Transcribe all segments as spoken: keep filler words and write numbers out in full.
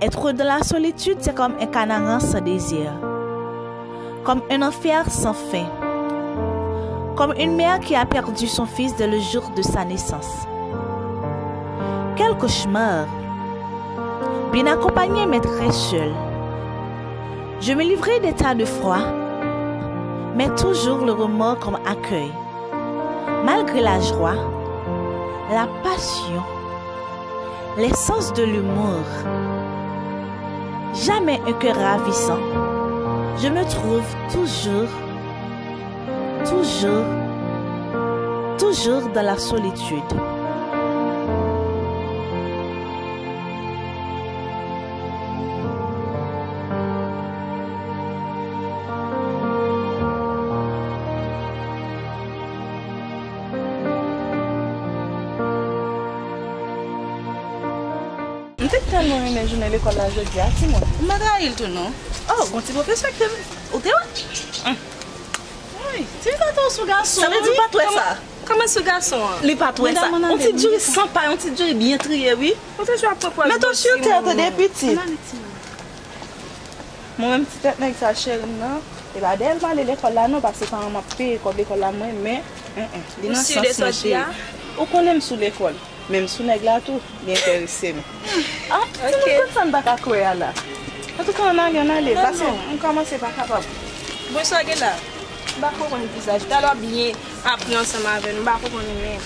Être dans la solitude, c'est comme un Canaan sans désir, comme un enfer sans fin, comme une mère qui a perdu son fils dès le jour de sa naissance. Quel cauchemar! Bien accompagnée, mais très seule. Je me livrais des tas de fois, mais toujours le remords comme accueil. Malgré la joie, la passion, les sens de l'humour, jamais un cœur ravissant, je me trouve toujours, toujours, toujours dans la solitude. M te tèlman renmen jounen lekòl la jodi a, timoun. M pa t rayi l tou non. Oh, gon ti pwofesè k te vin. Ou te wè? Woy, ti tata w sou gason. Sa vle di w pa t wè sa? Kòman sou gason an? Li pa t wè sa. Yon ti diri san pay, yon ti diri byen triye, wi. Ou te jwe ap pran pòz bò timoun. Mete w sou tè, tande, pitit. Mwen menm ti tèt nèg sa cheri m nan, e pa dèyè l m ale lekòl la non, paske paran m ap peye kòb lekòl la mwen, men, en, en, li nan sans mwen cheri. Ou konnen m sou lekòl, men m sou nèg la tou, li enterese m. Ah, timoun, konn sa m pa ka kwè a la. Antouka, ann ale, ann ale, paske m kòmanse pa kapab. Bon, sa w gen la? M pa konprann vizaj. Talè w ap byen ap ri ansanm avè nou, m pa konprann ou menm.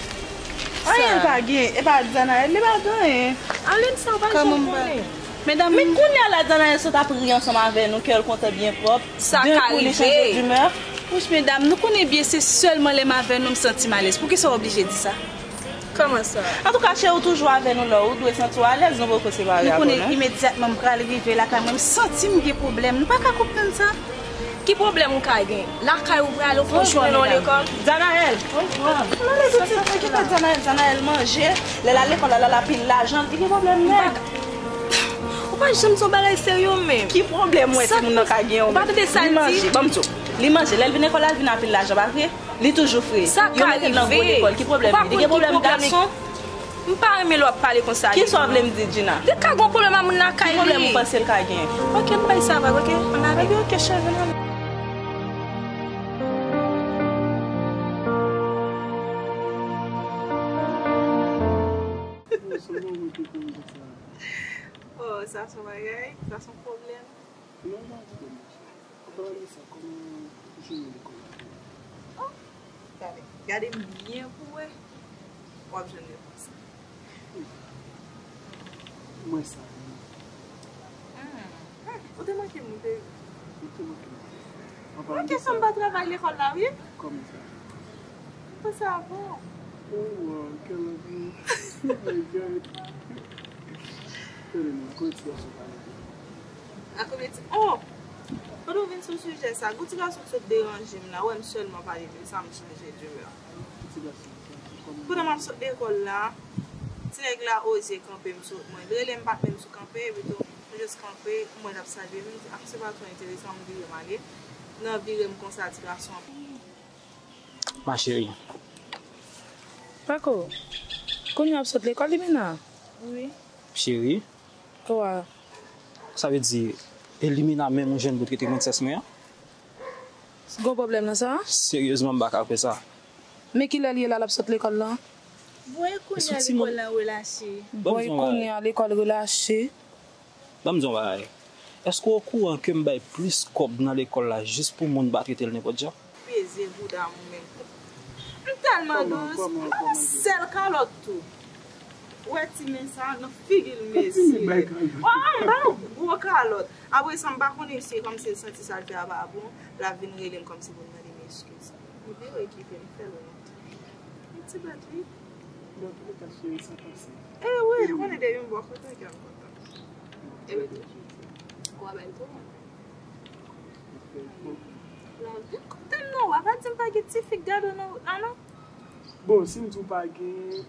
Anyen l pa gen, e pa Danaël, li pa gen anyen. Alin sa w pa janm konnen. Medam, men kounye a la Danaël sot ap ri ansanm avè nou, kè l kontan byen pwòp. Sa ka rive. Wouch medam, nou konnen byen se sèlman lè m avè nou m santi m alèz. Poukisa w oblije di sa? Kòman sa? Antouka cheri, ou toujou avè nou la, ou dwe santi w alèz, nou poko separe avè w non. Nou konnen imedyatman m pral rive lakay mwen, m santi m gen pwoblèm. Nou pa ka konprann sa? Ki pwoblèm ou ka gen? Lakay ou prale, ou fè w jwenn nan lekòl? Danaël! Ann ale pitit, okipe Danaël, Danaël manje, lè l al lekòl la, l al ap pil lajan, li gen pwoblèm nèt. Ou pa janm di yon bagay serye menm. Ki pwoblèm w wè timoun nan ka gen yon menm? Ou pa tande sa l di? Li manje, ban m di w. Li manje, lè l vin lekòl la, l vin ap pil lajan, pa vre? Li toujou fre. Yo mete l nan gwo lekòl, ki pwoblèm li? Li gen pwoblèm gason? M pa renmen lè w ap pale konsa de moun. Kisa w vle m di, Gina? Li ka gon pwoblèm a moun lakay li. Ki pwoblèm ou panse l ka gen? Oke, m bay sa vag, oke? Ann ale. Epi oke, cheri, ann ale. Oh, sa se yon bagay, sa se yon pwoblèm. Non, non, non, non. Kòman sa, kòman jounen lekòl la te ye? Oh, gade, gade m byen pou wè. W ap jwenn repons la. Mwen sa, wi. Hmm. Ou te manke m, ou te. Ou te manke m. Mwen kesyon m pa travay lekòl la, wi. Kòman sa? M panse avan w. Oh, wow, kèl anvi. Oh my God. Tande non, kote ti gason pale de. Akobe ti, oh! Pandan w vin sou sijè sa, gon ti gason ki sot deranje m la, wè m sèlman pale de sa, m chanje dimè. Ki ti gason sa? Kòman? Pandan m ap sot lekòl la, ti nèg la oze kanpe m sou wout mwen. Li rele m, m pa t menm sou kanpe, epi tou, m jis kanpe, m wè l ap salye m, m di, ah, se pa twò enteresan, m vire m ale. Nan vire m konsa, ti gason an. Ma chérie. Pako, kounye a w ap sot lekòl, Limena? Wi. Cheri. Wa. Sa vle di, e Limena menm ou jwenn pou t rete prensès mwen an? Gon pwoblèm nan sa? Seryezman, m pa ka kwè sa. Men kilè l ye la, l ap sot lekòl lan? Bwè, kounye a lekòl lan relache. Bwè, kounye a lekòl relache. Ban m di w yon bagay. Èske w okouran ke m bay plis kòb nan lekòl la jis pou moun pa trete l nenpòt jan? Peze bouda m ou menm. M tèlman dous, m pa yon sèl kalòt tou. Ou wè ti men sa nan figi l, mesye. Wa, m ba l gwo kalòt. Apre sa, m pa konnen se kòmsi l santi sa l fè a pa bon, l ap vin rele m kòmsi pou l mande m eskiz. M vire okipe m, fè l wont. Yon ti bèt, wi. Nan tou leta, cheri, sa pase. E wi, ou konnen depi m bò kote w, kè m kontan. E wi tou. Ou ap bèl tou. Ou ap bèl tou. Vin kote m non, w a pa di m pa gen ti fi k gade w nan wout la non. Bon, si m di w pa gen,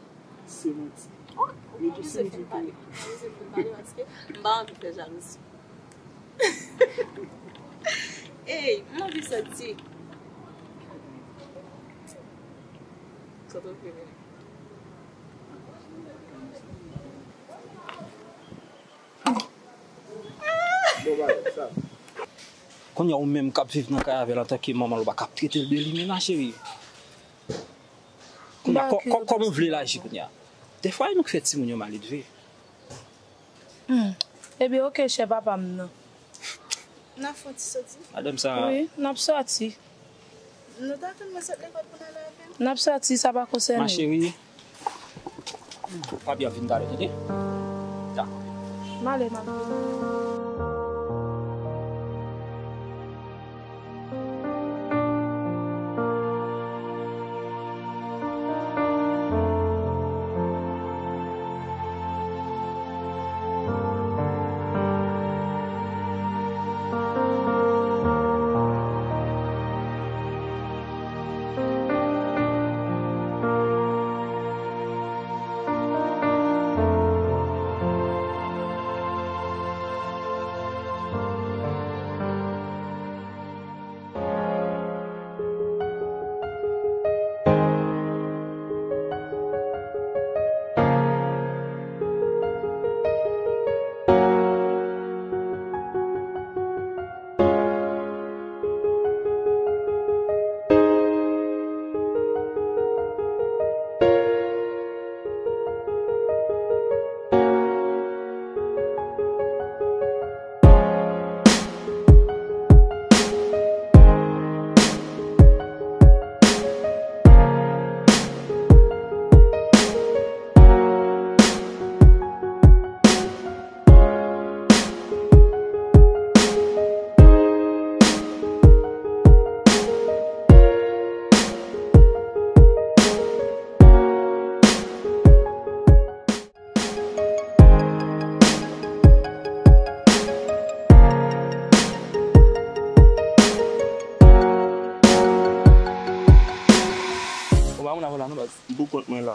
se manti. Oh, ou pa oblize fin pale. Ou pa oblize fin pale paske m pa anvi fè jalouzi. Ey, m anvi santi. Santi w fini. Kounye a ou menm k ap viv nan kay avè l antanke manman l, ou pa ka ap trete l de li menm, ma cheri. Kounye a, kò-, kò-, kòman w vle l aji kounye a? Dèfwa, e nou k fè timoun yo maledve. Hmm. Ebyen, oke, chè papa m nan. N ap fè yon ti soti. Madanm sa. Wi, n ap sòti. Nou t atann mwen sot lekòl pou n ale avè m. N ap sòti, sa pa konsène w. Ma chérie, papi ap vin talè, tande? Dakò. M ale, m ap vini. Ou pa moun avè la non, baz. M pou kont mwen la.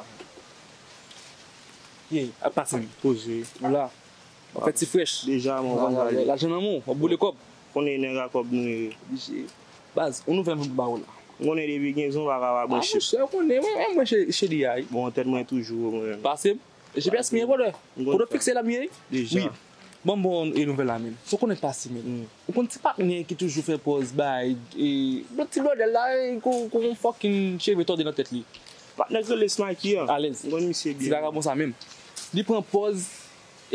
Ye, ap pase m. Poze. Ou la. W ap fè ti frèch. Deja, mwen konn sa ye. Lajan nan men w, w ap boule kòb. Konnen nèg a kòb nou ye. Oblije. Baz, yon nouvèl m vin pou ba ou la. M konnen depi gen zon pa ka pa branche. Ah, monchè, ou konnen, mwen, mwen, mwen, cheri a, wi. Bon, tèt mwen toujou, mwen. Pase m. G P S m ye, brother. Kote w fikse la m ye, wi. Deja. Bon, bon, e nouvèl la, men. Sa w konnen pase, men. Ou konn ti patnè ki toujou fè pòz bay, e, bon, ti blòdè la, e, kou, kou yon fucking cheve tòde nan tèt li. Patnè k rele Smikey an. Alèz. M konn misye byen. Ti vagabon sa menm. Li pran pòz,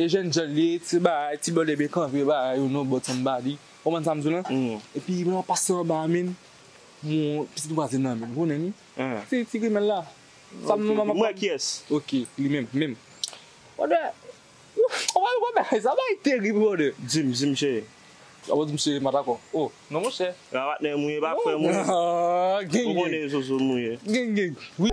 e jènjan li ye, ti bay, ti blòdè byen kanpe, bay, you know, but somebody. Konprann sa m di w lan? Epi, mwen ap pase anba a, men, yon pitit vwazen nan, men, ou konnen li? Ti, ti grimèl la. Sa m, m, m, m, mwen kiyès? Ok, li menm, menm. Brother, ou pa wè bagay sa, bagay terib, brother. Di m, di m, cheri. Avan di m, cheri, m pa dakò. Oh, non, monchè. Rabat nèg mouye, pa frè mouye. Ah, gen, gen. Ou konnen zozo mouye. Gen, gen. Wi.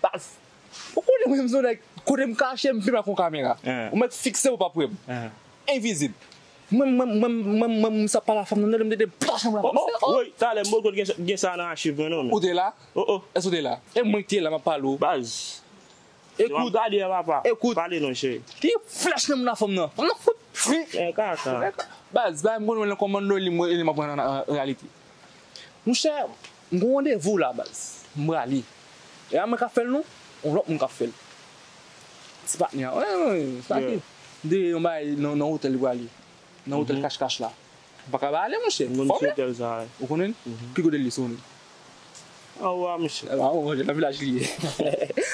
Baz, ou konnen mwen, m se yon nèg, kote m kache, m pi mal k yon kamera. Ou mèt fikse, ou p ap wè m. Envizib. Mwen, mwen, mwen, mwen, mwen, mwen, sa pa la fanm nan, m tande plas anba. Oh, oh, woy, talè, m poko gen, gen sa nan achiv mwen, non, men. Ou te la? Oh, oh. Èske ou te la? E mwen ki te la, m ap pale w. Baz. Ekout. Gade a, papa. Ekout. Pale non, cheri. Ki flèch nan moun a fanm nan? Fanm nan fout. Men kaka. Baz, bay m konn mwen nan kòmando li, mwen, li m ap pran nan, nan, nan reyalite. Monchè, m gon randevou la, baz. M prale. E a mwen k ap fè l, non? Yon lòt moun k ap fè l. Ti patnè a. Wi, wi, wi, sa ki. M te yon bagay nan, nan otèl li prale. Nan otèl Cash Cash la. M pa ka pa ale, monchè. M konn ti otèl sa a. Ou konnen l? Ki kote l ye, si w konnen? Anwo a, monchè. Anwo, monchè, nan vilaj li ye.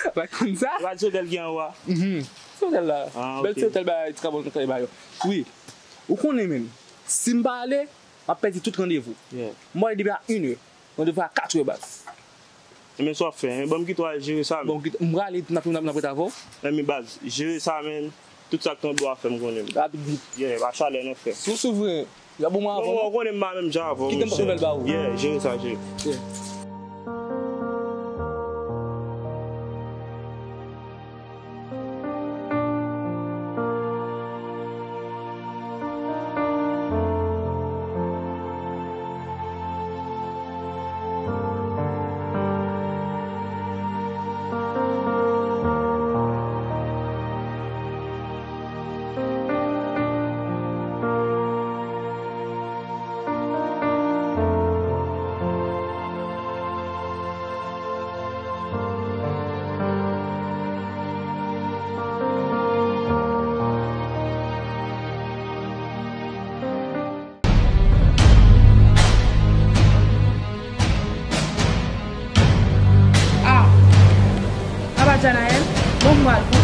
Ou pa konn sa? Ou pa di otèl ki anwo a? Mhm. Ti otèl la. Ah, bèl ti otèl bagay, ti kabòn nan kay ba yo. Wi. Ou konnen menm. Si m pa ale, m ap pèdi tout randevou. M ale depi a inè. Randevou a katrè baz. Enben sa w ap fè, hein? Ban m kite w al jere sa, men. Bon, m prale, n ap, n ap, n ap ret avè w. Enben baz, jere sa, men. Tout sa k tonbe w a fè m konnen. Rapid vit. Yeah, pa chalè non, frè. Si w souvren, y a bon mwen avè w. Non, ou konnen m pa menm jan avè w, monchè. Kite m pote nouvèl ba ou. Yeah, jere sa, jere. Yeah. Ah! Papa Janaël, bon, m pral, bon,